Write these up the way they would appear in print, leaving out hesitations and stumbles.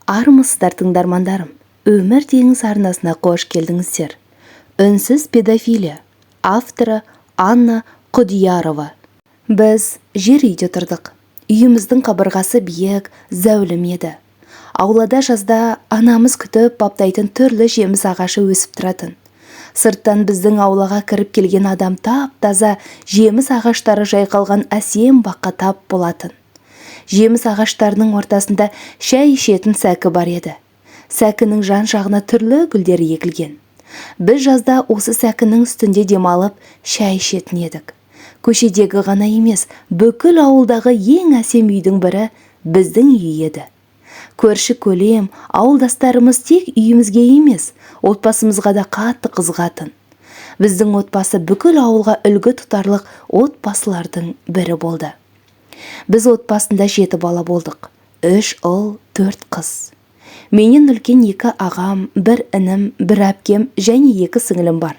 Армысыздар, тыңдармандарым! Өмір теңіз арнасына қош келдіңіздер. Үнсіз педофилия. Авторы Анна Құдиярова. Біз жер үйде тұрдық. Үйіміздің қабырғасы биік, зәулім еді. Аулада жазда анамыз күтіп баптайтын түрлі жеміс ағашы өсіп тұратын. Сырттан біздің аулаға кіріп келген адам тап-таза жеміс ағаштары жайқалған әсем баққа тап болатын. Жеміс ағаштарының ортасында шай ішетін сәкі бар еді. Сәкінің жан-жағына түрлі гүлдер егілген. Біз жазда осы сәкінің үстінде демалып, шай ішетін едік. Көшедегі ғана емес, бүкіл ауылдағы ең әсем үйдің бірі біздің үй еді. Көрші-көлем, ауылдастарымыз тек үйімізге емес, отбасымызға да қатты қызығатын. Біздің отбасы бүкіл ауылға үлгі тұтарлық отбасылардың бірі болды. Біз отбасында 7 бала болдық. 3 ұл, 4 қыз. Менен үлкен 2 ағам, 1 інім, 1 әпкем және 2 сіңілім бар.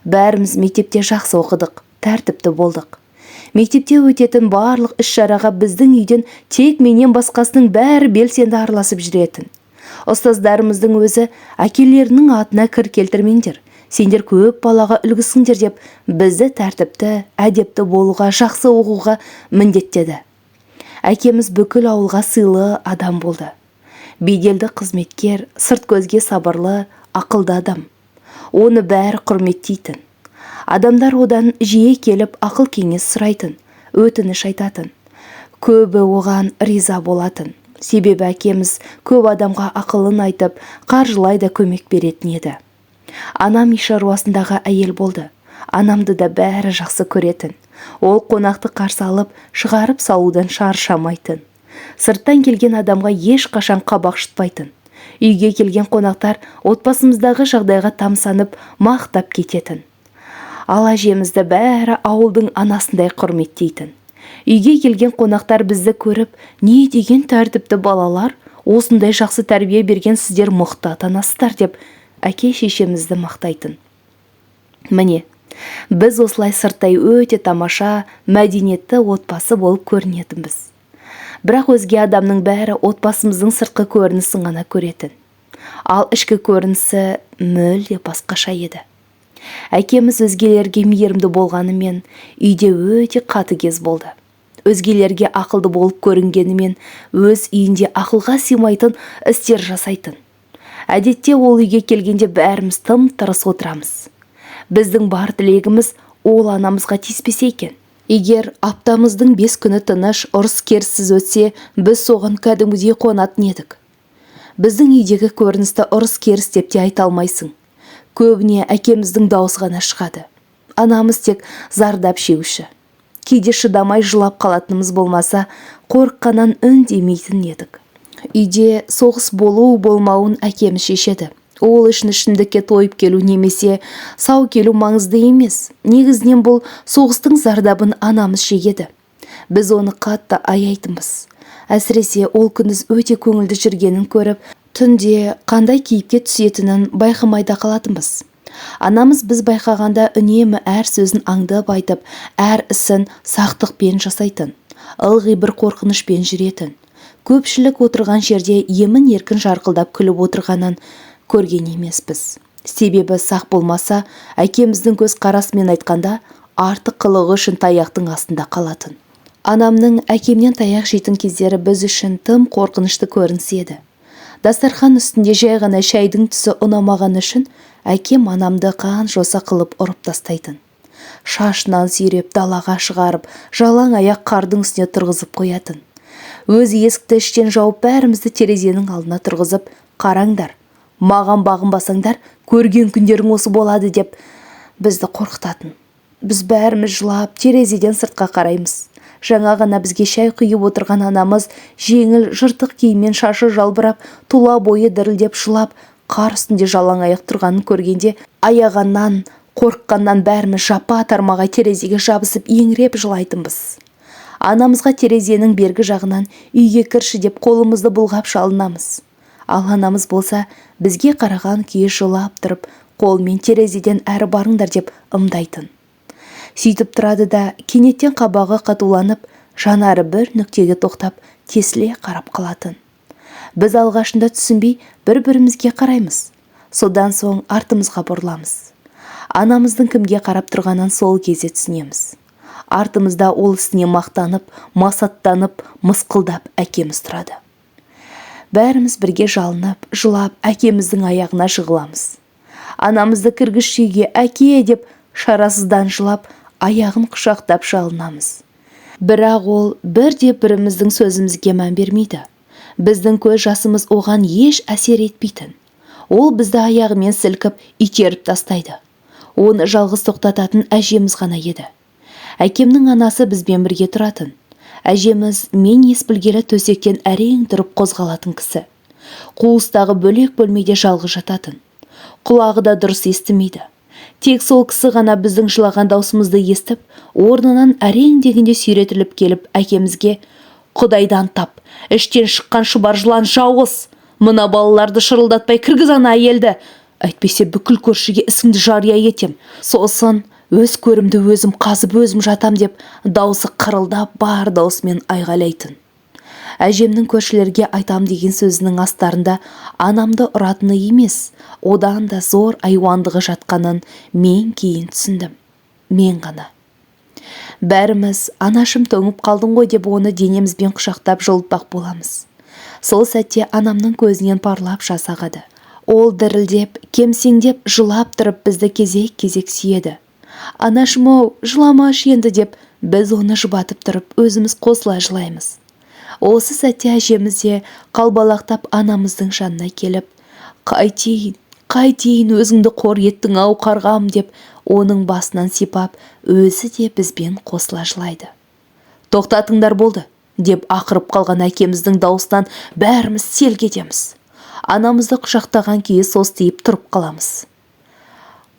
Бәріміз мектепте жақсы оқыдық, тәртіпті болдық. Мектепте өтетін барлық іс-шараға біздің үйден тек менен басқасының бәрі белсенді араласып жүретін. Ұстаздарымыздың өзі әкелерінің атына кір келтірмеңдер, сендер көп балаға үлгісіңдер деп бізді тәртіпті, әдепті болуға, жақсы оқуға міндеттеді. Әкеміз бүкіл ауылға сыйлы адам болды. Беделді қызметкер, сырт көзге сабырлы, ақылды адам. Оны бәрі құрметтейтін. Адамдар одан жиі келіп ақыл кеңес сұрайтын, өтініш айтатын. Көбі оған риза болатын. Себебі әкеміз көп адамға ақылын айтып, қаржылай да көмек беретін еді. Анам үй шаруасындағы әйел болды. Анамды да бәрі жақсы көретін. Ол қонақты қарсы алып, шығарып салудан шаршамайтын. Сырттан келген адамға ешқашан қабақ шытпайтын. Үйге келген қонақтар отбасымыздағы жағдайға тамсанып, мақтап кететін. Ал әжемізді бәрі ауылдың анасындай құрметтейтін. Үйге келген қонақтар бізді көріп, не деген тәртіпті балалар, осындай жақсы тәрбие берген сіздер мықты ата-анасыздар деп әке шешемізді мақтайтын. Міне, біз осылай сырттай өте тамаша, мәдениетті отбасы болып көрінетінбіз. Бірақ өзге адамның бәрі отбасымыздың сыртқы көрінісін ғана көретін. Ал ішкі көрінісі мүлде басқаша еді. Әкеміз өзгелерге мейірімді болғанымен, үйде өте қатыгез болды. Өзгелерге ақылды болып көрінгенімен, өз үйінде ақылға сыймайтын істер жасайтын. Әдетте ол үйге келгенде бәріміз тым-тырыс отырамыз. Біздің бар тілегіміз ол анамызға тиіспесе екен. Егер аптамыздың 5 күні тыныш, ұрыс-керіссіз өтсе, біз соған кәдімгідей қуанатын едік. Біздің үйдегі көріністі ұрыс-керіс деп те айта алмайсың. Көбіне әкеміздің даусы ғана шығады. Анамыз тек зардап шегуші. Кейде шыдамай жылап қалатынымыз болмаса, қорыққаннан үндемейтін едік. Үйде соғыс болу болмауын әкеміз шешеді. Ол үшін ішімдікке тойып келу немесе сау келу маңызды емес. Негізінен бұл соғыстың зардабын анамыз шегеді. Біз оны қатты аяйтынбыз. Әсіресе ол күндіз өте көңілді жүргенін көріп, түнде қандай кейіпке түсетінін байқамай да қалатынбыз. Анамыз біз байқағанда үнемі әр сөзін аңдып айтып, әр ісін сақтықпен жасайтын. Ылғи бір қорқынышпен жүретін. Көпшілік отырған жерде емін-еркін жарқылдап күліп отырғанын көрген емеспіз. Себебі сақ болмаса, әкеміздің көз қарасымен айтқанда, артық қылығы үшін таяқтың астында қалатын. Анамның әкемнен таяқ жейтін кездері біз үшін тым қорқынышты көрініс еді. Дастархан үстінде жай ғана шайдың түсі ұнамағаны үшін әкем анамды қан жоса қылып ұрып тастайтын. Шашынан сүйреп далаға шығарып, жалаң аяқ қардың үстіне тұрғызып қоятын. Өзі есікті іштен жауып, бәрімізді терезенің алдына тұрғызып, қараңдар, маған бағынбасаңдар, көрген күндерің осы болады деп бізді қорқытатын. Біз бәріміз жылап терезеден сыртқа қараймыз. Жаңа ғана бізге шай құйып отырған анамыз жеңіл жыртық киіммен шашы жалбырап, тұла бойы дірілдеп жылап, қар үстінде жалаң аяқ тұрғанын көргенде аяғаннан, қорыққаннан бәріміз жапа тармағай терезеге жабысып еңіреп жылайтынбыз. Анамызға терезенің бергі жағынан үйге кірші деп қолымызды бұлғап шалынамыз. Ал анамыз болса бізге қараған күйі жылап тұрып, қолмен терезеден әрі барыңдар деп ымдайтын. Сөйтіп тұрады да кенеттен қабағы қатуланып, жанары бір нүктеге тоқтап, тесіле қарап қалатын. Біз алғашында түсінбей бір-бірімізге қараймыз. Содан соң артымызға бұрыламыз. Анамыздың кімге қарап тұрғанын сол кезде түсінеміз. Артымызда ол ісіне мақтанып, масаттанып, мысқылдап әкеміз тұрады. Бәріміз бірге жалынып, жылап, әкеміздің аяғына жығыламыз. Анамызды кіргізші үйге, әке деп шарасыздан жылап, аяғын құшақтап жалынамыз. Бірақ ол бірде біріміздің сөзімізге мән бермейді. Біздің көз жасымыз оған еш әсер етпейтін. Ол бізді аяғымен сілкіп, итеріп тастайды. Оны жалғыз тоқтататын әжеміз ғана еді. Әкемнің анасы бізбен бірге тұратын. Әжеміз мен ес білгелі төсектен әрең тұрып қозғалатын кісі. Қуыстағы бөлек бөлмеде жалғыз жататын. Құлағы да дұрыс естімейді. Тек сол кісі ғана біздің жылаған даусымызды естіп, орнынан әрең дегенде сүйретіліп келіп әкемізге: «Құдайдан тап, іштен шыққан шұбар жылан жауыз, мына балаларды шырылдатпай кіргіз ана әйелді, әйтпесе бүкіл көршіге ісіңді жария етем, сосын өз көрімді өзім қазып өзім жатам» деп даусы қырылдап бар даусымен айғайлайтын. Әжемнің көршілерге айтам деген сөзінің астарында анамды ұратыны емес, одан да зор айуандығы жатқанын мен кейін түсіндім. Мен ғана. Бәріміз анашым тоңып қалдың ғой деп оны денемізбен құшақтап жылытпақ боламыз. Сол сәтте анамның көзінен парлап жас ағады. Ол дірілдеп, кемсеңдеп жылап тұрып бізді кезек-кезек сүйеді. Анашым-ау, жыламашы енді деп біз оны жұбатып тұрып өзіміз қосыла жылаймыз. Осы сәтте әжеміз де қалбалақтап анамыздың жанына келіп, «Қайтейін, қайтейін, өзіңді қор еттің ау қарғам» деп оның басынан сипап, өзі де бізбен қосыла жылайды. «Тоқтатыңдар болды» деп ақырып қалған әкеміздің дауысынан бәріміз селк етеміз. Анамызды құшақтаған күйі состиып тұрып қаламыз.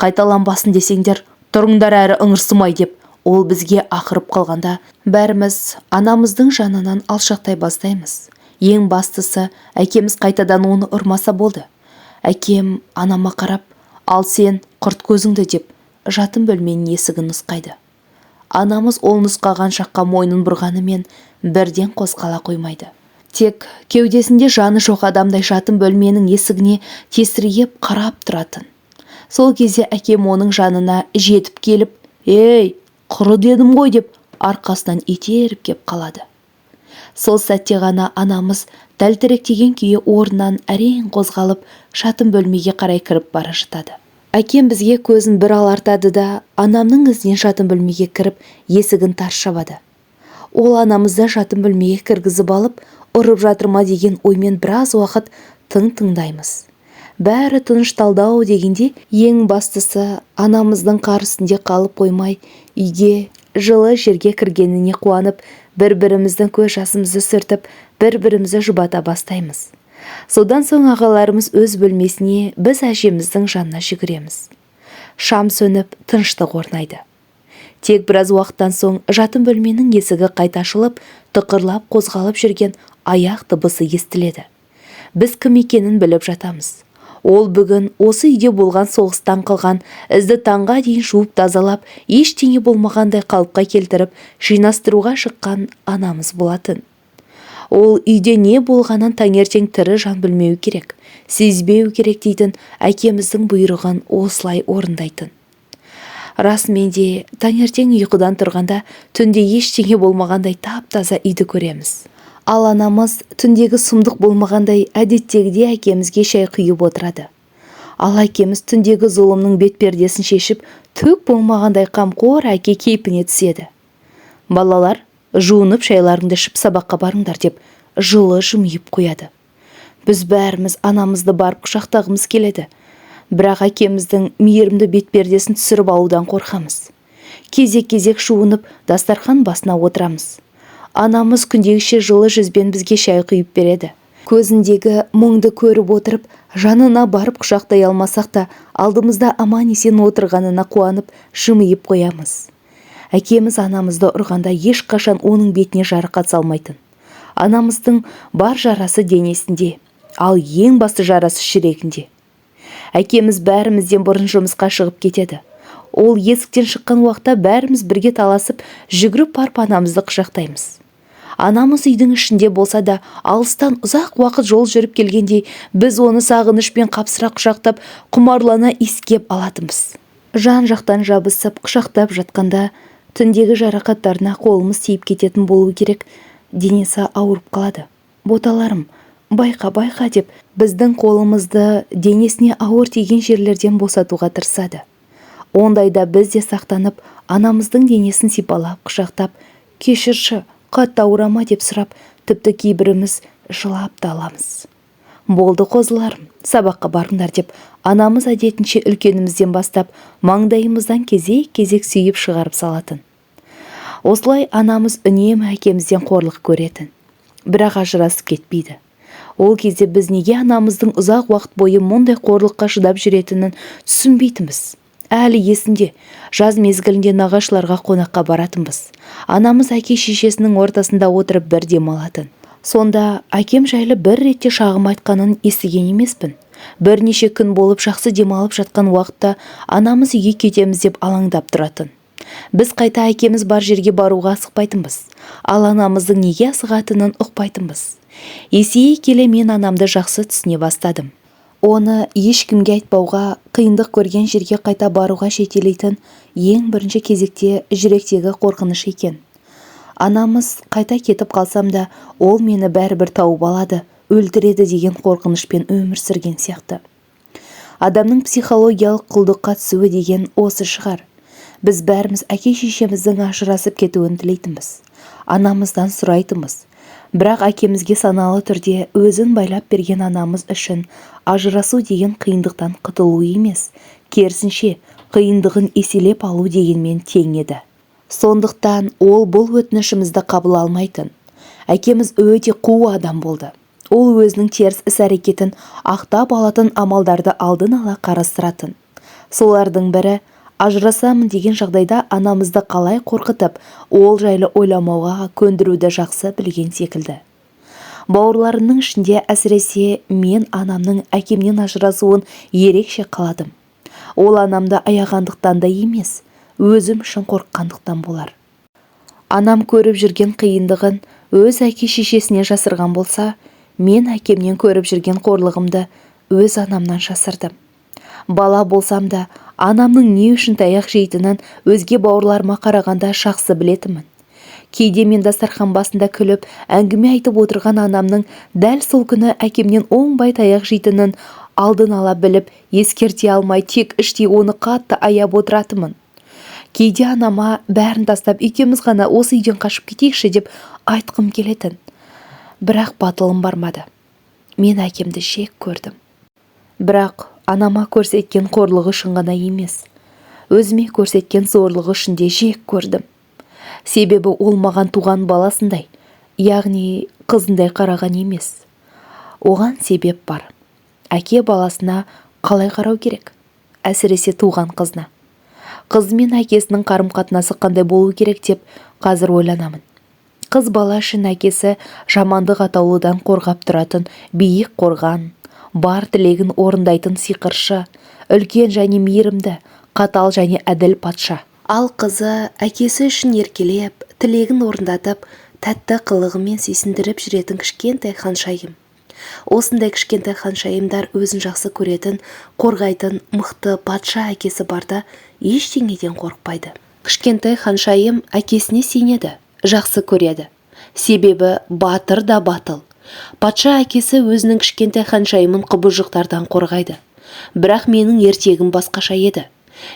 «Қайталанбасын десеңдер, тұрыңдар әрі ыңырсымай» деп ол бізге ақырып қалғанда, бәріміз анамыздың жанынан алшақтай бастаймыз. Ең бастысы, әкеміз қайтадан оны ұрмаса болды. Әкем анама қарап, «Ал сен құрт көзіңді» деп жатын бөлменің есігін нұсқайды. Анамыз ол нұсқаған жаққа мойнын бұрғанымен бірден қозғала қоймайды. Тек кеудесінде жаны жоқ адамдай жатын бөлменің есігіне тесірейіп қарап тұратын. Сол кезде әкем оның жанына жетіп келіп, «Ей, құры дедім ғой» деп арқасынан итеріп кеп қалады. Сол сәтте ғана анамыз тәлтіректеген күйі орнынан әрең қозғалып, жатын бөлмеге қарай кіріп бара жатады. Әкем бізге көзін бір алартады да, анамның ізінен жатын бөлмеге кіріп, есігін тарс жабады. Ол анамызды жатын бөлмеге кіргізіп алып, ұрып жатыр ма деген оймен біраз уақыт тың тыңдаймыз. Бәрі тынышталды-ау дегенде, ең бастысы анамыздың қар үстінде қалып қоймай, үйге жылы жерге кіргеніне қуанып, бір-біріміздің көз жасымызды сүртіп, бір-бірімізді жұбата бастаймыз. Содан соң ағаларымыз өз бөлмесіне, біз әжеміздің жанына жүгіреміз. Шам сөніп, тыныштық орнайды. Тек біраз уақыттан соң жатын бөлменің есігі қайта ашылып, тықырлап қозғалып жүрген аяқ дыбысы естіледі. Біз кім екенін біліп жатамыз. Ол бүгін осы үйде болған соғыстан қалған ізді таңға дейін жуып тазалап, ештеңе болмағандай қалыпқа келтіріп, жинастыруға шыққан анамыз болатын. Ол үйде не болғанын таңертең тірі жан білмеу керек, сезбеу керек дейтін әкеміздің бұйрығын осылай орындайтын. Расымен де таңертең ұйқыдан тұрғанда түнде ештеңе болмағандай тап-таза үйді көреміз. Ал анамыз түндегі сұмдық болмағандай әдеттегідей әкемізге шай құйып отырады. Ал әкеміз түндегі зұлымның бетпердесін шешіп, түк болмағандай қамқор әке кейпіне түседі. «Балалар, жуынып шайларыңды ішіп сабаққа барыңдар» деп жылы жымиып қояды. Біз бәріміз анамызды барып құшақтағымыз келеді. Бірақ әкеміздің мейірімді бетпердесін түсіріп алудан қорқамыз. Кезек-кезек жуынып, дастархан басына отырамыз. Анамыз күндегіше жылы жүзбен бізге шай құйып береді. Көзіндегі мұңды көріп отырып, жанына барып құшақтай алмасақ та, алдымызда аман-есен отырғанына қуанып, жымиып қоямыз. Әкеміз анамызды ұрғанда ешқашан оның бетіне жарақат салмайтын. Анамыздың бар жарасы денесінде, ал ең басты жарасы жүрегінде. Әкеміз бәрімізден бұрын жұмысқа шығып кетеді. Ол есіктен шыққан уақытта бәріміз бірге таласып, жүгіріп барып анамызды құшақтаймыз. Анамыз үйдің ішінде болса да, алыстан ұзақ уақыт жол жүріп келгендей, біз оны сағынышпен қапсыра құшақтап, құмарлана иіскеп алатынбыз. Жан-жақтан жабысып, құшақтап жатқанда түндегі жарақаттарына қолымыз тиіп кететін болуы керек, денесі ауырып қалады. Боталарым, байқа, байқа деп біздің қолымызды денесіне ауыр тиген жерлерден босатуға тырысады. Ондайда біз де сақтанып, анамыздың денесін сипалап, құшақтап, кешірші, қатты ауыра ма деп сұрап, тіпті кейбіріміз жылап та аламыз. Болды, қозыларым, сабаққа барыңдар деп анамыз әдетінше үлкенімізден бастап, маңдайымыздан кезек-кезек сүйіп шығарып салатын. Осылай анамыз үнемі әкемізден қорлық көретін. Бірақ ажырасып кетпейді. Ол кезде біз неге анамыздың ұзақ уақыт бойы мұндай қорлыққа шыдап жүретінін түсінбейтінбіз. Әлі есімде, жаз мезгілінде нағашыларға қонаққа баратынбыз. Анамыз әке шешесінің ортасында отырып бір демалатын. Сонда әкем жайлы бір ретте шағым айтқанын естіген емеспін. Бірнеше күн болып жақсы демалып жатқан уақытта анамыз үйге кетеміз деп алаңдап тұратын. Біз қайта әкеміз бар жерге баруға асықпайтынбыз. Ал анамыздың неге асығатынын ұқпайтынбыз. Есейе келе мен анамды жақсы түсіне бастадым. Оны ешкімге айтпауға, қиындық көрген жерге қайта баруға жетелейтін ең бірінші кезекте жүректегі қорқыныш екен. Анамыз қайта кетіп қалсам да, ол мені бәрібір тауып алады, өлтіреді деген қорқынышпен өмір сүрген сияқты. Адамның психологиялық құлдыққа түсуі деген осы шығар. Біз бәріміз әке-шешеміздің ажырасып кетуін тілейтінбіз. Анамыздан сұрайтынбыз. Бірақ әкемізге саналы түрде өзін байлап берген анамыз үшін ажырасу деген қиындықтан құтылу емес, керісінше қиындығын еселеп алу дегенмен тең еді. Сондықтан ол бұл өтінішімізді қабыл алмайтын. Әкеміз өте қу адам болды. Ол өзінің теріс іс-әрекетін ақтап алатын амалдарды алдын ала қарастыратын. Солардың бірі ажырасамын деген жағдайда анамызды қалай қорқытып, ол жайлы ойламауға көндіруді жақсы білген секілді. Бауырларымның ішінде әсіресе мен анамның әкемнен ажырасуын ерекше қаладым. Ол анамды аяғандықтан да емес, өзім үшін қорыққандықтан болар. Анам көріп жүрген қиындығын өз әке-шешесіне жасырған болса, мен әкемнен көріп жүрген қорлығымды өз анамнан жасырдым. Бала болсам да, анамның не үшін таяқ жейтінін өзге бауырларыма қарағанда жақсы білетінмін. Кейде мен дастархан басында күліп, әңгіме айтып отырған анамның дәл сол күні әкемнен оңбай таяқ жейтінін алдын ала біліп, ескерте алмай, тек іштей оны қатты аяп отыратынмын. Кейде анама бәрін тастап, екеуміз ғана осы үйден қашып кетейікші деп айтқым келетін. Бірақ батылым бармады. Мен әкемді жек көрдім. Бірақ анама көрсеткен қорлығы үшін ғана емес, өзіме көрсеткен зорлығы үшін де жек көрдім. Себебі ол маған туған баласындай, яғни қызындай қараған емес. Оған себеп бар. Әке баласына қалай қарау керек? Әсіресе туған қызына. Қыз мен әкесінің қарым-қатынасы қандай болу керек деп қазір ойланамын. Қыз бала үшін әкесі жамандық атаулыдан қорғап тұратын биік қорған, бар тілегін орындайтын сиқыршы, үлкен және мейірімді, қатал және әділ патша. Ал қызы әкесі үшін еркелеп, тілегін орындатып, тәтті қылығымен сүйсіндіріп жүретін кішкентай ханшайым. Осындай кішкентай ханшайымдар өзін жақсы көретін, қорғайтын мықты патша әкесі барда ештеңеден қорықпайды. Кішкентай ханшайым әкесіне сенеді, жақсы көреді. Себебі батыр да батыл. Патша әкесі өзінің кішкентай ханшайымын құбыжықтардан қорғайды. Бірақ менің ертегім басқаша еді.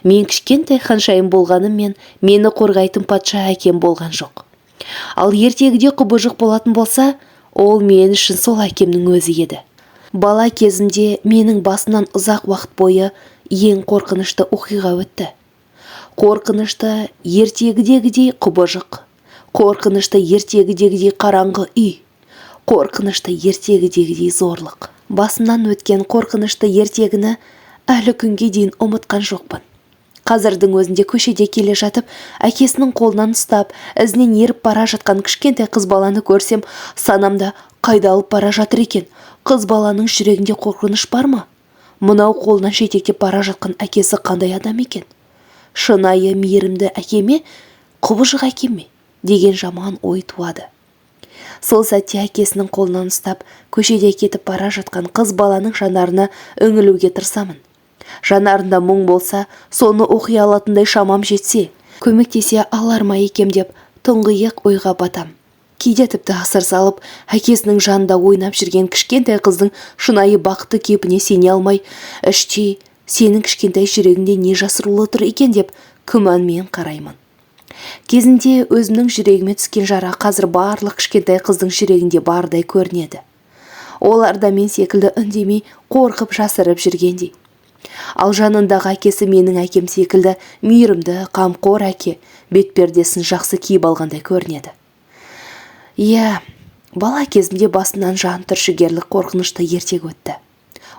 Мен кішкентай ханшайым болғаныммен мені қорғайтын патша әкем болған жоқ. Ал ертегіде құбыжық болатын болса, ол мен үшін сол әкемнің өзі еді. Бала кезімде менің басымнан ұзақ уақыт бойы ең қорқынышты оқиға өтті. Қорқынышты ертегідегідей құбыжық, қорқынышты ертегідегідей қараңғы үй, қорқынышты ертегідегідей зорлық. Басымнан өткен қорқынышты ертегіні әлі күнге дейін ұмытқан жоқпын. Қазірдің өзінде көшеде келе жатып, әкесінің қолынан ұстап, ізінен еріп бара жатқан кішкентай қыз баланы көрсем, санамда қайда алып бара жатыр екен? Қыз баланың жүрегінде қорқыныш бар ма? Мынау қолынан жетектеп бара жатқан әкесі қандай адам екен? Шынайы мейірімді әке ме, құбыжық әке ме? Деген жаман ой туады. Сол сәтте әкесінің қолынан ұстап, көшеде кетіп бара жатқан қыз баланың жанарына үңілуге тырысамын. Жанарында мұң болса, соны оқи алатындай шамам жетсе, көмектесе алар ма екем деп тұңғиық ойға батам. Кейде тіпті асыр салып, әкесінің жанында ойнап жүрген кішкентай қыздың шынайы бақытты кейпіне сене алмай, іштей сенің кішкентай жүрегіңде не жасырулы тұр екен деп күмәнмен қараймын. Кезінде өзімнің жүрегіме түскен жара қазір барлық кішкентай қыздың жүрегінде бардай көрінеді. Олар да мен секілді үндемей қорқып жасырып жүргендей. Ал жанындағы әкесі менің әкем секілді мейірімді, қамқор әке, бетпердесін жақсы киіп алғандай көрінеді. Иә, бала кезімде басымнан жан түршігерлік қорқынышты ертегі өтті.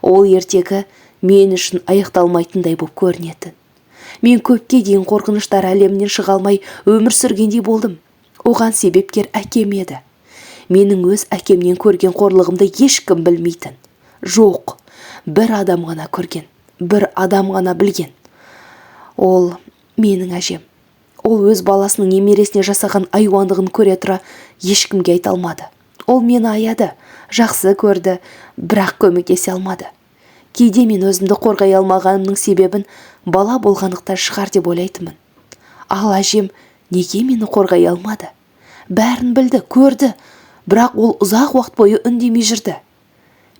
Ол ертегі мен үшін аяқталмайтындай боп көрінетін. Мен көпке дейін қорқыныштар әлемінен шыға алмай өмір сүргендей болдым. Оған себепкер әкем еді. Менің өз әкемнен көрген қорлығымды ешкім білмейтін. Жоқ, бір адам ғана көрген, бір адам ғана білген. Ол менің әжем. Ол өз баласының немересіне жасаған айуандығын көре тұра ешкімге айта алмады. Ол мені аяды, жақсы көрді, бірақ көмектесе алмады. Кейде мен өзімді қорғай алмағанымның себебін бала болғандықтан шығар деп ойлайтынмын. Ал әжем неге мені қорғай алмады? Бәрін білді, көрді, бірақ ол ұзақ уақыт бойы үндемей жүрді.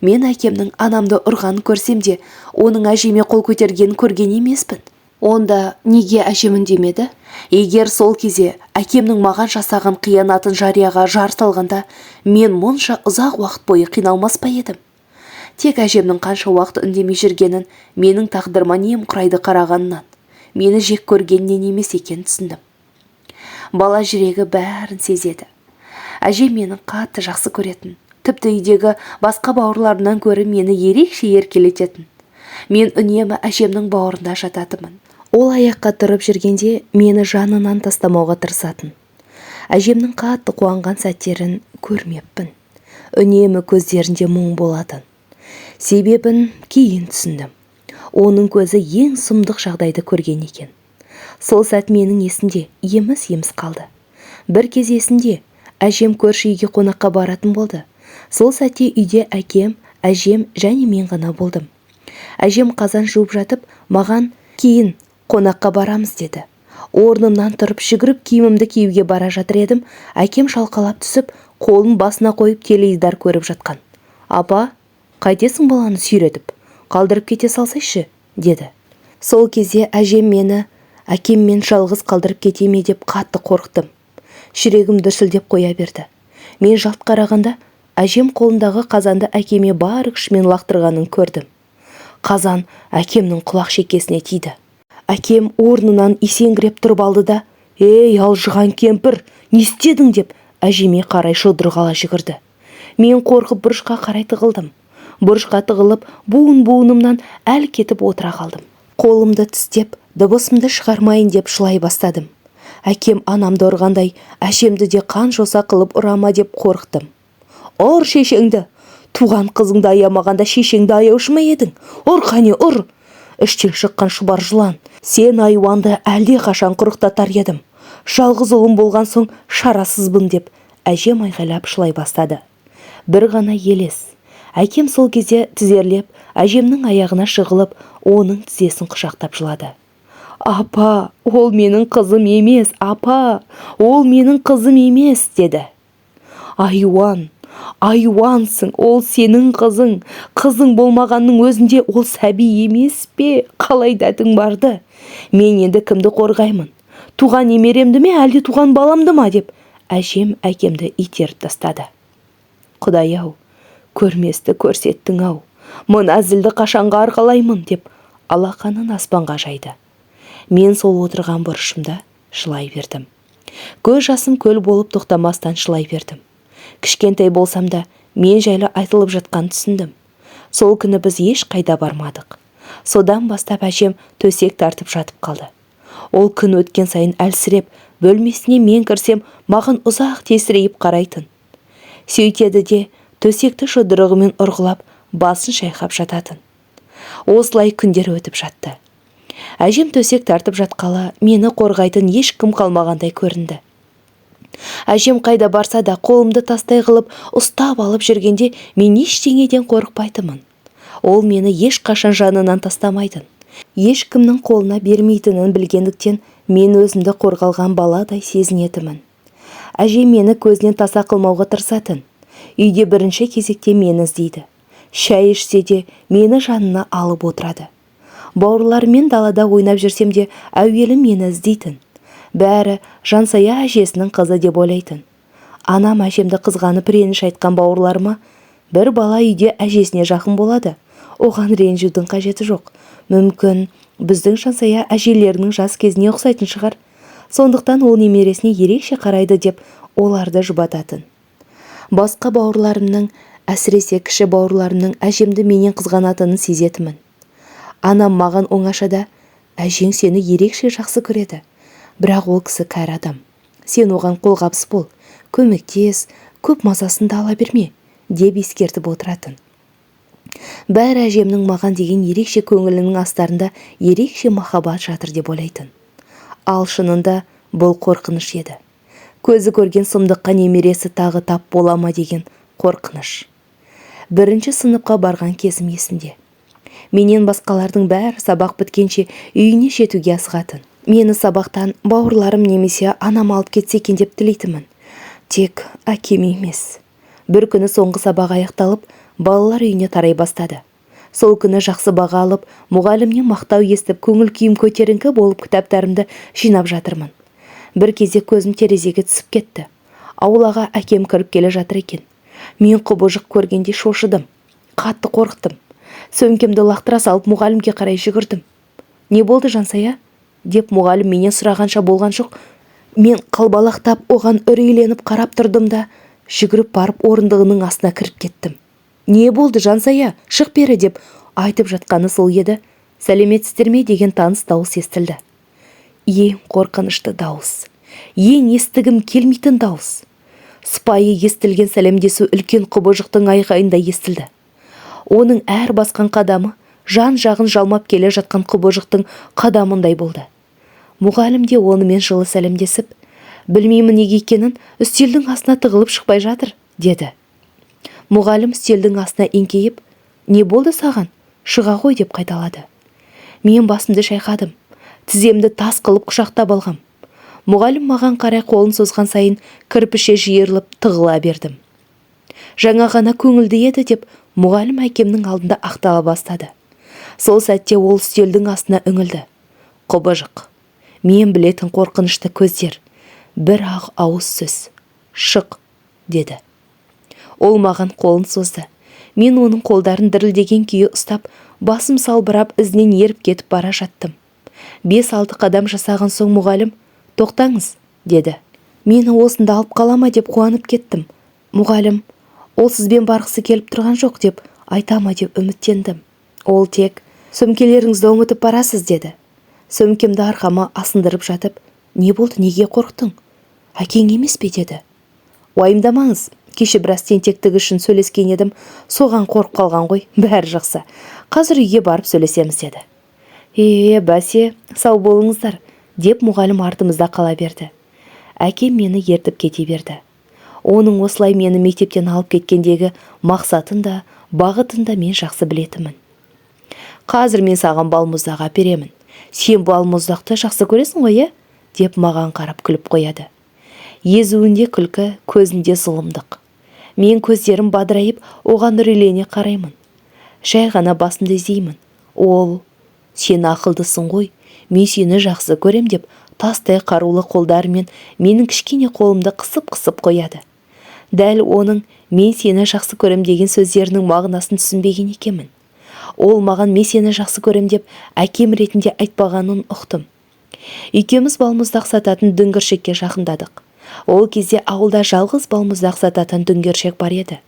Мен әкемнің анамды ұрғанын көрсем де, оның әжеме қол көтергенін көрген емеспін. Онда неге әжем үндемеді? Егер сол кезде әкемнің маған жасаған қиянатын жарияға жар салғанда, мен мұнша ұзақ уақыт бойы қиналмас па едім? Тек әжемнің қанша уақыт үндемей жүргенін, менің тағдырыма немқұрайды қарағанынан, мені жек көргенінен емес екенін түсіндім. Бала жүрегі бәрін сезеді. Әжем мені қатты жақсы көретін. Тіпті үйдегі басқа бауырларымнан гөрі мені ерекше еркелететін. Мен үнемі әжемнің бауырында жататынмын. Ол аяққа тұрып жүргенде мені жанынан тастамауға тырысатын. Әжемнің қатты қуанған сәттерін көрмеппін. Үнемі көздерінде мұң болатын. Себебін кейін түсіндім. Оның көзі ең сұмдық жағдайды көрген екен. Сол сәт менің есімде еміс-еміс қалды. Бір кез есімде, әжем көрші үйге қонаққа баратын болды. Сол сәтте үйде әкем, әжем және мен ғана болдым. Әжем қазан жуып жатып, маған кейін қонаққа барамыз деді. Орнымнан тұрып жүгіріп киімімді киюге бара жатыр едім, әкем шалқалап түсіп, қолын басына қойып теледидар көріп жатқан. Апа, қайтесің баланы сүйретіп, қалдырып кете салсайшы, деді. Сол кезде әжем мені әкеммен жалғыз қалдырып кете ме деп қатты қорықтым. Жүрегім дүрсілдеп қоя берді. Мен жалт қарағанда, әжем қолындағы қазанды әкеме бар күшімен лақтырғанын көрдім. Қазан әкемнің құлақ шекесіне тиді. Әкем орнынан есеңгіреп тұрып алды да, «Ей, алжыған кемпір, не істедің?» деп әжеме қарай жұдырық ала жүгірді. Мен қорқып бұрышқа қарай тығылдым. Бұрышқа тығылып, буын-буынымнан әл кетіп отыра қалдым. Қолымды тістеп, дыбысымды шығармайын деп жылай бастадым. Әкем анамды ұрғандай, әжемді де қан жоса қылып ұрама деп қорықтым. Ұр шешеңді! Туған қызыңды аямағанда шешеңді аяушы ма едің? Ұр қане, ұр! Іштен шыққан шұбар жылан, сен айуанды әлде қашан құрықтатар едім. Жалғыз ұлым болған соң шарасызбын деп әжем айғайлап жылай бастады. Бір ғана елес. Әкем сол кезде тізерлеп, әжемнің аяғына жығылып, оның тізесін құшақтап жылады. Апа, ол менің қызым емес, апа, ол менің қызым емес, деді. Айуан, айуансың, ол сенің қызың, қызың болмағанның өзінде ол сәби емес пе, қалай дәтің барды? Мен енді кімді қорғаймын? Туған немеремді ме, әлде туған баламды ма, деп әжем әкемді итеріп тастады. Құдай-ау, көрместі көрсеттің-ау, мына зілді қашанға арқалаймын, деп алақанын аспанға жайды. Мен сол отырған бұрышымда жылай бердім. Көз жасым көл болып тоқтамастан жылай бердім. Кішкентай болсам да, мен жайлы айтылып жатқанын түсіндім. Сол күні біз еш қайда бармадық. Содан бастап әжем төсек тартып жатып қалды. Ол күн өткен сайын әлсіреп, бөлмесіне мен кірсем, маған ұзақ тесірейіп қарайтын. Сөйтеді де, төсекті жұдырығымен ұрғылап, басын шайқап жататын. Осылай күндер өтіп жатты. Әжем төсек тартып жатқалы мені қорғайтын ешкім қалмағандай көрінді. Әжем қайда барса да қолымды тастай қылып ұстап алып жүргенде мен ештеңеден қорықпайтынмын. Ол мені ешқашан жанынан тастамайтын. Ешкімнің қолына бермейтінін білгендіктен мен өзімді қорғалған баладай сезінетінмін. Әжем мені көзінен таса қылмауға тырысатын. Үйде бірінші кезекте мені іздейді. Шай ішсе де мені жанына алып отырады. Бауырларыммен далада ойнап жүрсем де әуелі мені іздейтін. Бәрі Жансая әжесінің қызы деп ойлайтын. Анам әжемді қызғанып реніш айтқан бауырларыма, бір бала үйде әжесіне жақын болады. Оған ренжудің қажеті жоқ. Мүмкін, біздің Жансая әжелерінің жас кезіне ұқсайтын шығар. Сондықтан ол немересіне ерекше қарайды деп оларды жұбататын. Басқа бауырларымның, әсіресе кіші бауырларымның әжемді менен қызғанатынын сезетінмін. Анам маған оңашада, әжең сені ерекше жақсы көреді. Бірақ ол кісі кәрі адам. Сен оған қолғабыс бол, көмектес, көп мазасын да ала берме, деп ескертіп отыратын. Бәрі әжемнің маған деген ерекше көңілінің астарында ерекше махаббат жатыр деп ойлайтын. Ал шынында бұл қорқыныш еді. Көзі көрген сұмдыққа немересі тағы тап бола ма деген қорқыныш. Бірінші сыныпқа барған кезім есімде. Менен басқалардың бәрі сабақ біткенше үйіне жетуге асығатын. Мені сабақтан бауырларым немесе анам алып кетсе екен деп тілейтінмін. Тек әкем емес. Бір күні соңғы сабақ аяқталып, балалар үйіне тарай бастады. Сол күні жақсы баға алып, мұғалімнен мақтау естіп, көңіл күйім көтеріңкі болып кітаптарымды жинап жатырмын. Бір кезде көзім терезеге түсіп кетті. Аулаға әкем кіріп келе жатыр екен. Мен құбыжық көргенде шошыдым. Қатты қорықтым. Сөмкемді лақтыра салып мұғалімге қарай жүгірдім. Не болды, Жансая? Деп мұғалім менен сұрағанша болған жоқ. Мен қалбалақтап оған үрейленіп қарап тұрдым да, жүгіріп барып орындығының астына кіріп кеттім. Не болды, Жансая? Шық бері деп айтып жатқаны сол еді. Сәлеметсіздер ме деген таныс дауыс естілді. Ең қорқынышты дауыс. Ең естігім келмейтін дауыс. Сыпайы естілген сәлемдесу үлкен құбыжықтың айқайында естілді. Оның әр басқан қадамы жан-жағын жалмап келе жатқан құбыжықтың қадамындай болды. Мұғалім де онымен жылы сәлемдесіп, білмеймін неге екенін, үстелдің астына тығылып шықпай жатыр, деді. Мұғалім үстелдің астына еңкейіп, не болды саған, шыға ғой деп қайталады. Мен басымды шайқадым, тіземді тас қылып құшақтап алғам. Мұғалім маған қарай қолын созған сайын кірпіше жиырылып тығыла бердім. Жаңа ғана көңілді еді деп мұғалім әкемнің алдында ақтала бастады. Сол сәтте ол үстелдің астына үңілді. Құбыжық. Мен білетін қорқынышты көздер. Бір ақ ауыз сөз. Шық, деді. Ол маған қолын созды. Мен оның қолдарын дірілдеген күйі ұстап, басым салбырап ізінен еріп кетіп бара жаттым. 5-6 қадам жасаған соң мұғалім, тоқтаңыз, деді. Мені осында алып қала ма деп қуанып кеттім. Мұғалім, ол сізбен барғысы келіп тұрған жоқ деп айта ма деп үміттендім. Ол тек, сөмкелеріңізді ұмытып барасыз, деді. Сөмкемді арқама асындырып жатып, не болды, неге қорықтың? Әкең емес пе, деді. Уайымдамаңыз, кеше біраз тентектігі үшін сөйлескен едім, соған қорқып қалған ғой, бәрі жақсы. Қазір үйге барып сөйлесеміз, деді. Бәсе, сау болыңыздар, деп мұғалім артымызда қала берді. Әкем мені ертіп кете берді. Оның осылай мені мектептен алып кеткендегі мақсатын да, бағытын да мен жақсы білетінмін. Қазір мен саған балмұздақ әперемін. Сен балмұздақты жақсы көресің ғой, е? Деп маған қарап күліп қояды. Езуінде күлкі, көзінде зұлымдық. Мен көздерім бадырайып, оған үрейлене қараймын. Жай ғана басымды изеймін. Ол, сен ақылдысың ғой, мен сені жақсы көрем деп тастай қарулы қолдарымен менің кішкене қолымды қысып-қысып қояды. Дәл оның мен сені жақсы көрем деген сөздерінің мағынасын түсінбеген екенмін. Ол маған мен сені жақсы көрем деп әкем ретінде айтпағанын ұқтым. Екеуміз балмұздақ сататын дүңгіршекке жақындадық. Ол кезде ауылда жалғыз балмұздақ сататын дүңгіршек бар еді.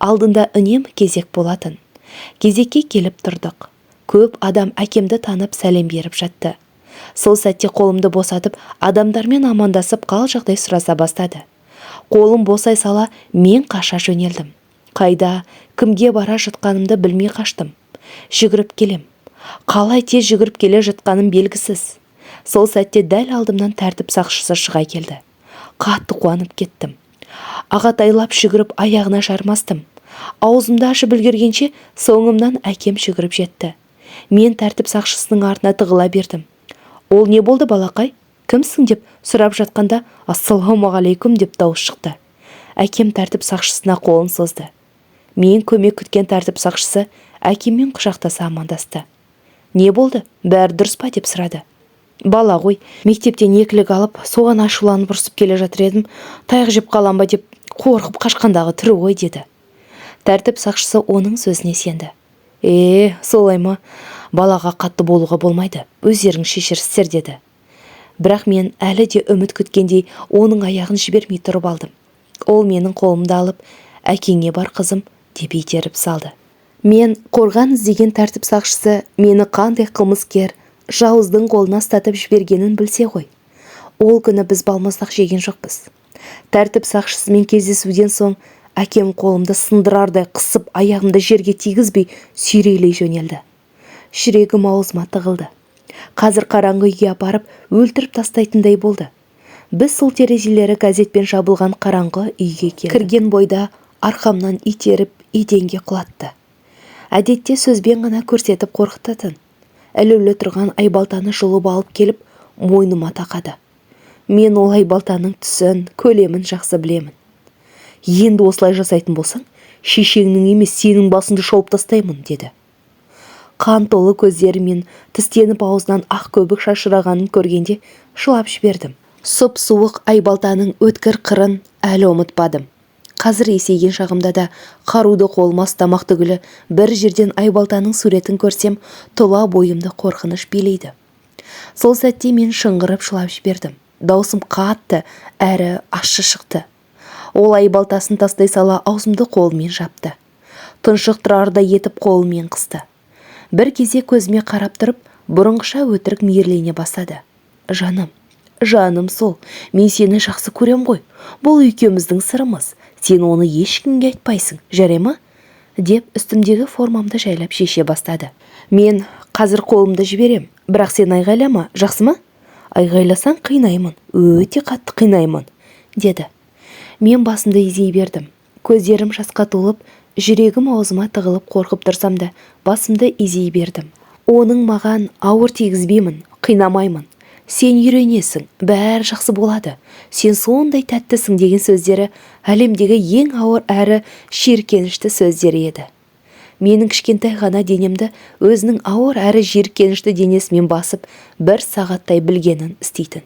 Алдында үнемі кезек болатын. Кезекке келіп тұрдық. Көп адам әкемді танып сәлем беріп жатты. Сол сәтте қолымды босатып, адамдармен амандасып қал жағдай сұраса бастады. Қолым босай сала мен қаша жөнелдім. Қайда, кімге бара жатқанымды білмей қаштым. Жүгіріп келем. Қалай тез жүгіріп келе жатқаным белгісіз. Сол сәтте дәл алдымнан тәртіп сақшысы шыға келді. Қатты қуанып кеттім. Ағатайлап жүгіріп аяғына жармастым. Аузымды ашып үлгергенше соңымнан әкем жүгіріп жетті. Мен тәртіп сақшысының артына тығыла бердім. Ол не болды, балақай? Кімсің деп сұрап жатқанда, ассалаумағалейкум деп дауыс шықты. Әкем тәртіп сақшысына қолын созды. Мен көмек күткен тәртіп сақшысы әкеммен құшақтаса амандасты. Не болды, бәрі дұрыс па деп сұрады. Бала ғой, мектептен екілік алып, соған ашуланып ұрсып келе жатыр едім, таяқ жеп қалам ба деп қорқып қашқандағы түрі ғой деді. Тәртіп сақшысы оның сөзіне сенді. Солай ма? Балаға қатты болуға болмайды, өздерің шешерсіздер деді. Бірақ мен әлі де үміт күткендей оның аяғын жібермей тұрып алдым. Ол менің қолымды алып, әкеңе бар қызым деп итеріп салды. Мен қорған іздеген тәртіп сақшысы мені қандай қылмыскер, жауыздың қолына ұстатып жібергенін білсе ғой. Ол күні біз балмұздақ жеген жоқпыз. Тәртіп сақшысымен кездесуден соң әкем қолымды сындырардай қысып, аяғымды жерге тигізбей сүйрелей жөнелді. Жүрегім аузыма тығылды. Қазір қараңғы үйге апарып, өлтіріп тастайтындай болды. Біз сол терезелері газетпен жабылған қараңғы үйге келдік. Кірген бойда арқамнан итеріп, еденге құлатты. Әдетте сөзбен ғана көрсетіп қорқытатын. Ілулі тұрған айбалтаны жұлып алып келіп, мойныма тақады. Мен ол айбалтаның түсін, көлемін жақсы білемін. Енді осылай жасайтын болсаң, шешеңнің емес, сенің басыңды шауып тастаймын, деді. Қан толы көздері мен тістеніп аузынан ақ көбік шашырағанын көргенде жылап жібердім. Сұп-суық айбалтаның өткір қырын әлі ұмытпадым. Қазір есейген шағымда да қаруды қолыма ұстамақ түгілі бір жерден айбалтаның суретін көрсем, тұла бойымды қорқыныш билейді. Сол сәтте мен шыңғырып жылап жібердім. Даусым қатты әрі ащы шықты. Ол айбалтасын тастай сала аузымды қолымен жапты. Тұншықтырардай етіп қолымен қысты. Бір кезде көзіме қарап тұрып, бұрынғыша өтірік мейірлене бастады. Жаным, жаным сол, мен сені жақсы көрем ғой. Бұл екеуміздің сырымыз. Сен оны ешкімге айтпайсың, жарай ма? Деп үстімдегі формамды жайлап шеше бастады. Мен қазір қолымды жіберем, бірақ сен айғайлама, жақсы ма? Айғайласаң қинаймын, өте қатты қинаймын, деді. Мен басымды изей бердім. Көздерім жасқа толып, жүрегім аузыма тығылып қорқып тұрсам да, басымды изей бердім. Оның маған ауыр тигізбеймін, қинамаймын. Сен үйренесің, бәрі жақсы болады. Сен сондай тәттісің деген сөздері әлемдегі ең ауыр әрі жиіркенішті сөздері еді. Менің кішкентай ғана денемді өзінің ауыр әрі жиіркенішті денесімен басып, бір сағаттай білгенін істейтін.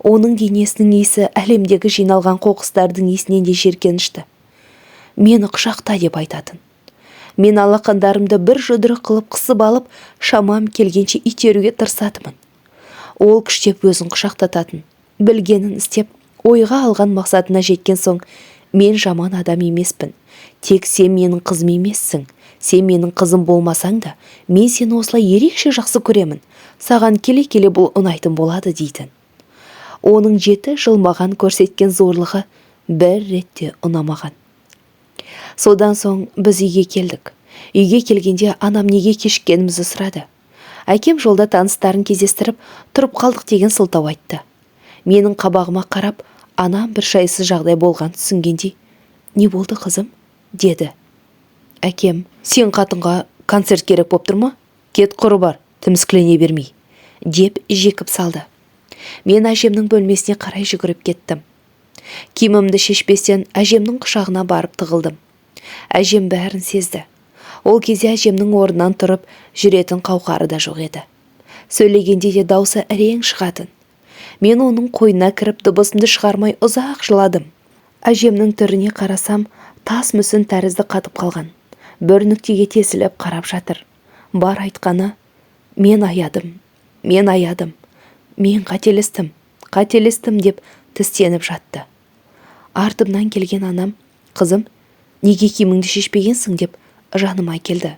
Оның денесінің иісі әлемдегі жиналған қоқыстардың иісінен де жиіркенішті. Мені құшақта деп айтатын. Мен алақандарымды бір жұдырық қылып қысып алып, шамам келгенше итеруге тырысатынмын. Ол күштеп өзін құшақтататын. Білгенін істеп, ойға алған мақсатына жеткен соң, мен жаман адам емеспін. Тек сен менің қызым емессің. Сен менің қызым болмасаң да, мен сені осылай ерекше жақсы көремін. Саған келе-келе бұл ұнайтын болады дейтін. Оның 7 жыл маған көрсеткен зорлығы бір ретте ұнамаған. Содан соң біз үйге келдік. Үйге келгенде анам неге кешіккенімізді сұрады. Әкем жолда таныстарын кездестіріп, тұрып қалдық деген сылтау айтты. Менің қабағыма қарап, анам бір жайсыз жағдай болған түсінгендей, «Не болды, қызым?» деді. Әкем, «Сен қатынға концерт керек боп тұр ма? Кет құры бар, тіміскілене бермей», деп жекіп салды. Мен әжемнің бөлмесіне қарай жүгіріп кеттім. Киімімді шешпестен әжемнің құшағына барып тығылдым. Әжем бәрін сезді. Ол кезде әжемнің орнынан тұрып жүретін қауқары да жоқ еді. Сөйлегенде де даусы әрең шығатын. Мен оның қойнына кіріп дыбысымды шығармай ұзақ жыладым. Әжемнің түріне қарасам, тас мүсін тәрізді қатып қалған. Бір нүктеге тесіліп қарап жатыр. Бар айтқаны, мен аядым, мен аядым, мен қателестім, қателестім деп тістеніп жатты. Артымнан келген анам, қызым, неге киіміңді шешпегенсің деп жаныма келді.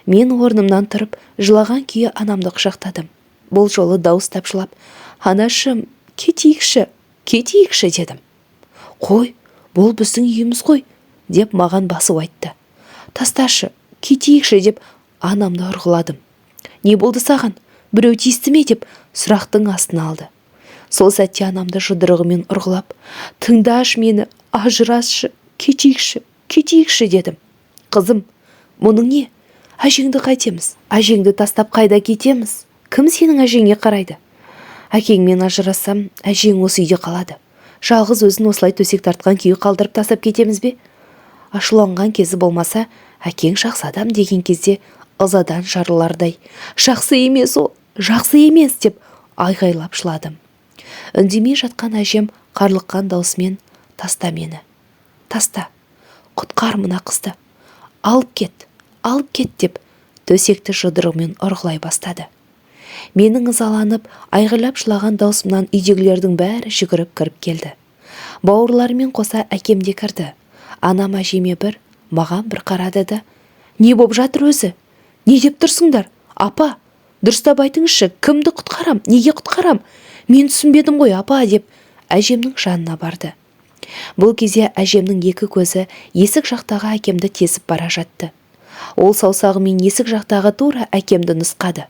Мен орнымнан тұрып, жылаған күйі анамды құшақтадым. Бұл жолы дауыстап жылап, анашым, кетейікші, кетейікші дедім. Қой, бұл біздің үйіміз ғой, деп маған басу айтты. Тасташы, кетейікші деп анамды ұрғыладым. Не болды саған? Біреу тиісті ме деп сұрақтың астына алды. Сол сәтте анамды жұдырығымен ұрғылап, тыңдашы мені, ажырасшы, кетейікші, кетейікші дедім. Қызым, мұның не? Әжеңді қайтеміз? Әжеңді тастап қайда кетеміз? Кім сенің әжеңе қарайды? Әкеңмен ажырассам, әжең осы үйде қалады. Жалғыз өзін осылай төсек тартқан күйі қалдырып тастап кетеміз бе? Ашуланған кезі болмаса, әкең жақсы адам деген кезде ызадан жарылардай, жақсы емес ол, жақсы емес деп айғайлап жыладым. Үндемей жатқан әжем қарлыққан даусымен, таста мені, таста, құтқар мына қызды, алып кет, алып кет деп төсекті жұдырығымен ұрғылай бастады. Менің ызаланып, айғайлап жылаған даусымнан үйдегілердің бәрі жүгіріп кіріп келді. Бауырларымен қоса әкем де кірді. Анам әжеме бір, маған бір қарады да, не боп жатыр өзі? Не деп тұрсыңдар? Апа, дұрыстап айтыңызшы, кімді құтқарам, неге құтқарам? Мен түсінбедім ғой, апа, деп әжемнің жанына барды. Бұл кезде әжемнің екі көзі есік жақтағы әкемді тесіп бара жатты. Ол саусағымен есік жақтағы тура әкемді нұсқады.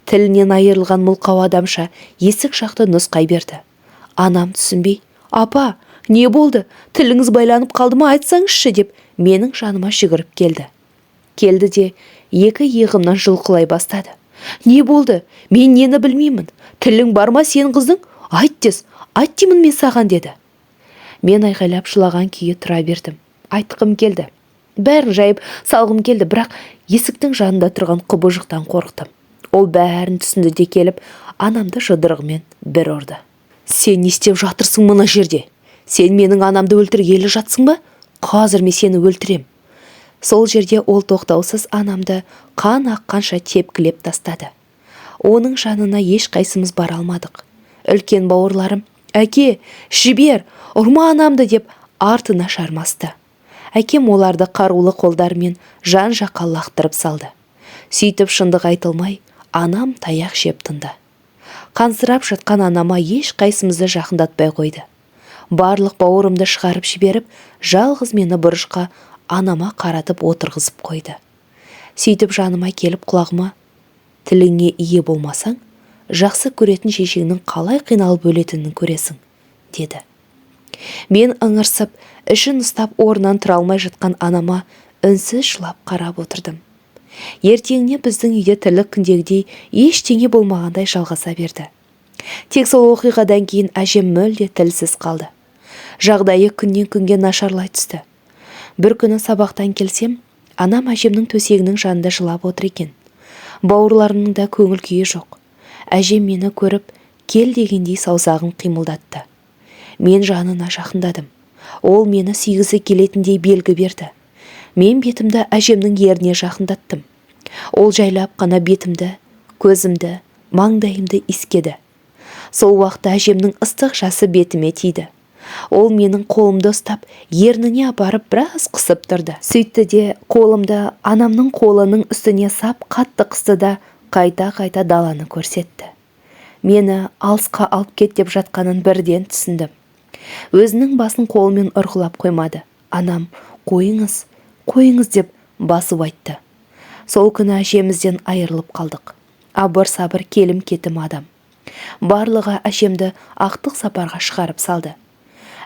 Тілінен айырылған мылқау адамша есік жақты нұсқай берді. Анам түсінбей, апа, не болды, тіліңіз байланып қалды ма, айтсаңызшы деп менің жаныма жүгіріп келді. Келді де екі иығымнан жұлқылай бастады. Не болды, мен нені білмеймін, тілің бар ма сен қыздың? Айт тез, айт деймін мен саған деді. Мен айғайлап жылаған күйі тұра бердім. Айтқым келді. Бәрін жайып салғым келді, бірақ есіктің жанында тұрған құбыжықтан қорықтым. Ол бәрін түсінді де келіп, анамды жұдырығымен бір ұрды. Сен не істеп жатырсың мына жерде? Сен менің анамды өлтіргелі жатсың ба? Қазір мен сені өлтірем. Сол жерде ол тоқтаусыз анамды қан аққанша тепкілеп тастады. Оның жанына ешқайсымыз бара алмадық. Үлкен бауырларым, әке, жібер, ұрма анамды деп артына жармасты. Әкем оларды қарулы қолдарымен жан-жаққа лақтырып салды. Сөйтіп шындық айтылмай, анам таяқ жеп тынды. Қансырап жатқан анама ешқайсымызды жақындатпай қойды. Барлық бауырымды шығарып жіберіп, жалғыз мені бұрышқа анама қаратып отырғызып қойды. Сөйтіп жаныма келіп құлағыма, тіліңе ие болмасаң, жақсы көретін шешеңнің қалай қиналып өлетінін көресің, деді. Мен ыңырсып, ішін ұстап орнынан тұра алмай жатқан анама үнсіз жылап қарап отырдым. Ертеңіне біздің үйде тірлік күндегідей ештеңе болмағандай жалғаса берді. Тек сол оқиғадан кейін әжем мүлде тілсіз қалды. Жағдайы күннен күнге нашарлай түсті. Бір күні сабақтан келсем, анам әжемнің төсегінің жанында жылап отыр екен. Бауырларымның да көңіл күйі жоқ. Әжем мені көріп, кел дегендей саусағын қимылдатты. Мен жанына жақындадым. Ол мені сүйгісі келетіндей белгі берді. Мен бетімді әжемнің ерніне жақындаттым. Ол жайлап қана бетімді, көзімді, маңдайымды иіскеді. Сол уақытта әжемнің ыстық жасы бетіме тиді. Ол менің қолымды ұстап, ерніне апарып біраз қысып тұрды. Сөйтті де қолымды анамның қолының үстіне сап қатты қысты да қайта-қайта даланы көрсетті. Мені алысқа алып кет деп жатқанын бірден түсіндім. Өзінің басын қолымен ұрғылап қоймады. Анам, қойыңыз, қойыңыз деп басып айтты. Сол күні әжемізден айырылып қалдық. Абыр-сабыр келім-кетім адам. Барлығы әжемді ақтық сапарға шығарып салды.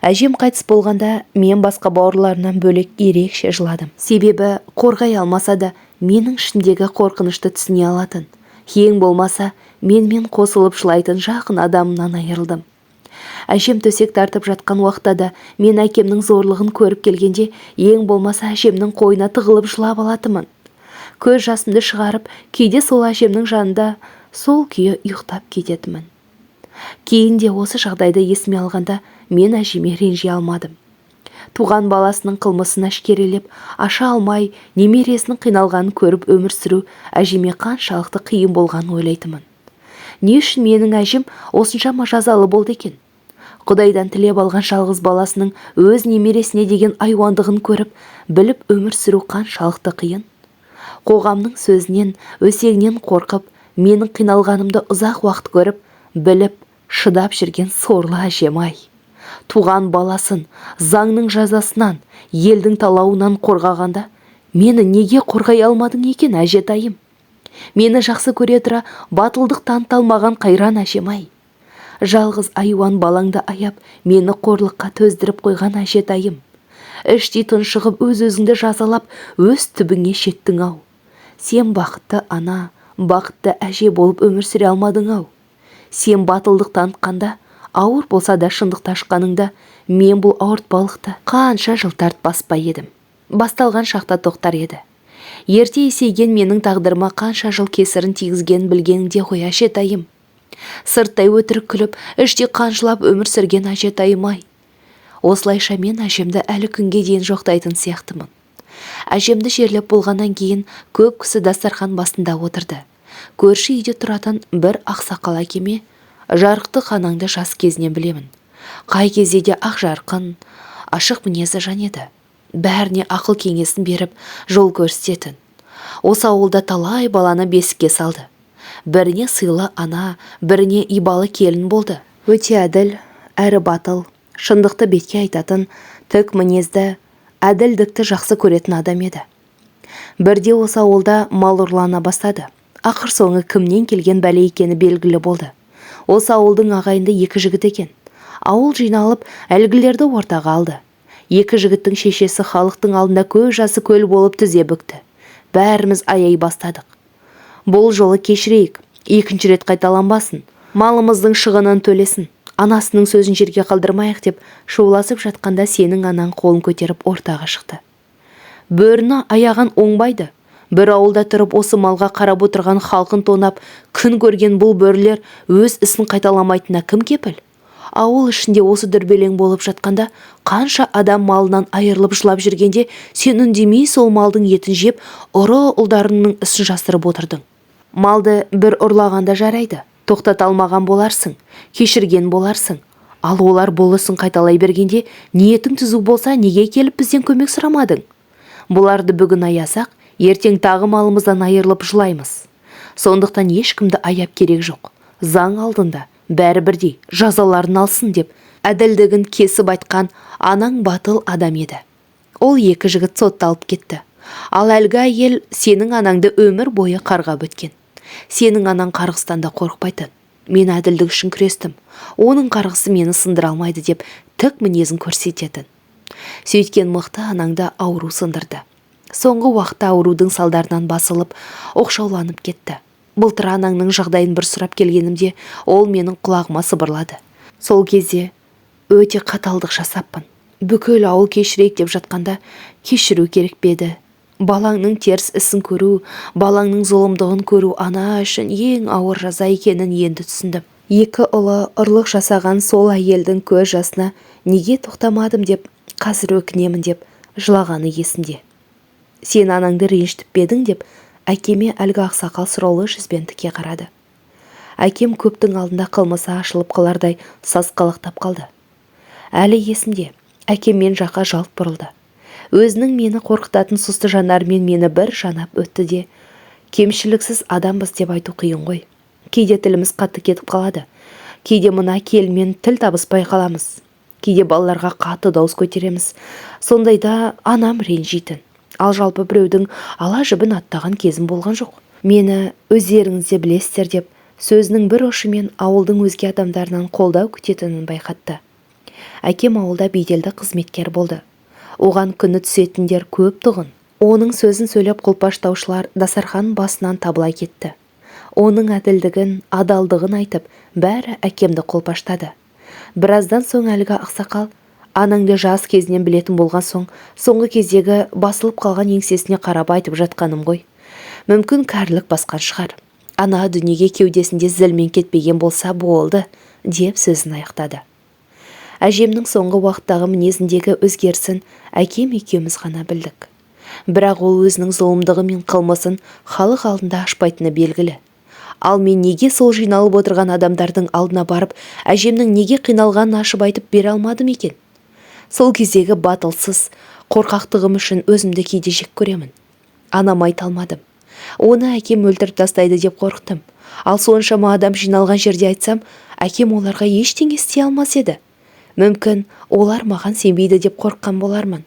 Әжем қайтыс болғанда мен басқа бауырларымнан бөлек ерекше жыладым. Себебі қорғай алмаса да менің ішімдегі қорқынышты түсіне алатын. Ең болмаса менімен қосылып жылайтын жақын адамымнан айырылдым. Әжем төсек тартып жатқан уақытта да мен әкемнің зорлығын көріп келгенде ең болмаса әжемнің қойнына тығылып жылап алатынмын. Көз жасымды шығарып, кейде сол әжемнің жанында сол күйі ұйықтап кететінмін. Кейін де осы жағдайды есіме алғанда мен әжеме ренжи алмадым. Туған баласының қылмысын әшкерелеп, аша алмай, немересінің қиналғанын көріп өмір сүру әжеме қаншалықты қиын болғанын ойлайтынмын. Не үшін менің әжем осыншама жазалы болды екен? Құдайдан тілеп алған жалғыз баласының өз немересіне деген айуандығын көріп, біліп өмір сүру қаншалықты қиын? Қоғамның сөзінен, өсегінен қорқып, менің қиналғанымды ұзақ уақыт көріп, біліп, шыдап жүрген сорлы әжем-ай. Туған баласын заңның жазасынан, елдің талауынан қорғағанда, мені неге қорғай алмадың екен, әжетайым? Мені жақсы көре тұра батылдық таныта алмаған қайран әжем-ай. Жалғыз айуан балаңды аяп, мені қорлыққа төздіріп қойған әжетайым. Іштей тұншығып, өз-өзіңді жазалап, өз түбіңе жеттің-ау. Сен бақытты ана, бақытты әже болып өмір сүре алмадың-ау. Сен батылдық танытқанда, ауыр болса да шындықты ашқаныңда, мен бұл ауыртпалықты қанша жыл тартпас па едім. Басталған шақта тоқтар еді. Ерте есейген менің тағдырыма қанша жыл кесірін тигізгенін білгеніңде ғой, әжетайым. Сырттай өтірік күліп, іштей қан жылап өмір сүрген әжетайым-ай. Осылайша мен әжемді әлі күнге дейін жоқтайтын сияқтымын. Әжемді жерлеп болғаннан кейін көп кісі дастархан басында отырды. Көрші үйде тұратын бір ақсақал әкеме, жарықтық анаңды жас кезінен білемін. Қай кезде де ақ жарқын, ашық мінезді жан еді. Бәріне ақыл кеңесін беріп, жол көрсететін. Осы ауылда талай баланы бесікке салды. Біріне сыйлы ана, біріне ибалы келін болды. Өте әділ, әрі батыл, шындықты бетке айтатын, тік мінезді, әділдікті жақсы көретін адам еді. Бірде осы ауылда мал ұрлана бастады. Ақыр соңы кімнен келген бәле екені белгілі болды. Осы ауылдың ағайынды екі жігіт екен. Ауыл жиналып, әлгілерді ортаға алды. Екі жігіттің шешесі халықтың алдында көз жасы көл болып тізе бүкті. Бәріміз аяй бастадық. Бұл жолы кешірейік, екінші рет қайталанбасын, малымыздың шығынын төлесін, анасының сөзін жерге қалдырмайық деп шуласып жатқанда сенің анаң қолын көтеріп ортаға шықты. Бөріні аяған оңбайды. Бір ауылда тұрып осы малға қарап отырған халқын тонап, күн көрген бұл бөрілер өз ісін қайталамайтынына кім кепіл? Ауыл ішінде осы дүрбелең болып жатқанда, қанша адам малынан айырылып жылап жүргенде, сен үндемей сол малдың етін жеп, ұры ұлдарыңның ісін жасырып отырдың. Малды бір ұрлағанда жарайды, тоқтата алмаған боларсың, кешірген боларсың. Ал олар бұл ісін қайталай бергенде, ниетің түзу болса, неге келіп бізден көмек сұрамадың? Бұларды бүгін аясақ, ертең тағы малымыздан айырылып жылаймыз. Сондықтан ешкімді аяп керек жоқ. Заң алдында бәрі бірдей жазаларын алсын деп әділдігін кесіп айтқан анаң батыл адам еді. Ол екі жігіт сотталып кетті. Ал әлгі әйел сенің анаңды өмір бойы қарғап өткен. Сенің анаң қарғыстан да қорықпайтын. Мен әділдік үшін күрестім. Оның қарғысы мені сындыра алмайды деп тік мінезін көрсететін. Сөйткен мықты анаңды ауру сындырды. Соңғы уақытта аурудың салдарынан басылып, оқшауланып кетті. Былтыр анаңның жағдайын бір сұрап келгенімде, ол менің құлағыма сыбырлады. Сол кезде өте қаталдық жасаппын. Бүкіл ауыл кешірейік деп жатқанда кешіру керек пе еді? Балаңның теріс ісін көру, балаңның зұлымдығын көру ана үшін ең ауыр жаза екенін енді түсіндім. Екі ұлы ұрлық жасаған сол әйелдің көз жасына неге тоқтамадым деп қазір өкінемін деп жылағаны есімде. Сен анаңды ренжітіп пе едің деп әкеме әлгі ақсақал сұраулы жүзбен тіке қарады. Әкем көптің алдында қылмысы ашылып қалардай сасқалақтап қалды. Әлі есімде, әкем мен жаққа жалт бұрылды. Өзінің мені қорқытатын сұсты жанарымен мені бір жанап өтті де, кемшіліксіз адамбыз деп айту қиын ғой. Кейде тіліміз қатты кетіп қалады. Кейде мына келінмен тіл табыспай қаламыз. Кейде балаларға қатты дауыс көтереміз. Сондайда анам ренжитін. Ал жалпы біреудің ала жібін аттаған кезім болған жоқ. Мені өздеріңіз де білесіздер деп сөзінің бір ұшымен ауылдың өзге адамдарынан қолдау күтетінін байқатты. Әкем ауылда беделді қызметкер болды. Оған күні түсетіндер көп тұғын. Оның сөзін сөйлеп қолпаштаушылар дастархан басынан табыла кетті. Оның әділдігін, адалдығын айтып, бәрі әкемді қолпаштады. Біраздан соң әлгі ақсақал, анаңды жас кезінен білетін болған соң, соңғы кездегі басылып қалған еңсесіне қарап айтып жатқаным ғой. Мүмкін кәрілік басқан шығар. Ана дүниеге кеудесінде зілмен кетпеген болса болды, деп сөзін аяқтады. Әжемнің соңғы уақыттағы мінезіндегі өзгерісін әкем екеуміз ғана білдік. Бірақ ол өзінің зұлымдығы мен қылмысын халық алдында ашпайтыны белгілі. Ал мен неге сол жиналып отырған адамдардың алдына барып, әжемнің неге қиналғанын ашып айтып бере алмадым екен? Сол кездегі батылсыз, қорқақтығым үшін өзімді кейде жек көремін. Анам айта алмадым. Оны әкем өлтіріп тастайды деп қорықтым. Ал соншама адам жиналған жерде айтсам, әкем оларға ештеңе істей алмас еді. Мүмкін олар маған сенбейді деп қорыққан болармын.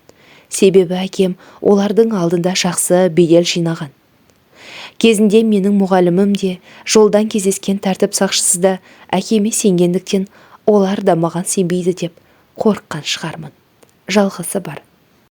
Себебі әкем олардың алдында жақсы бедел жинаған. Кезінде менің мұғалімім де, жолдан кездескен тәртіп сақшысы да әкеме сенгендіктен, олар да маған сенбейді деп қорыққан шығармын. Жалғызы бар.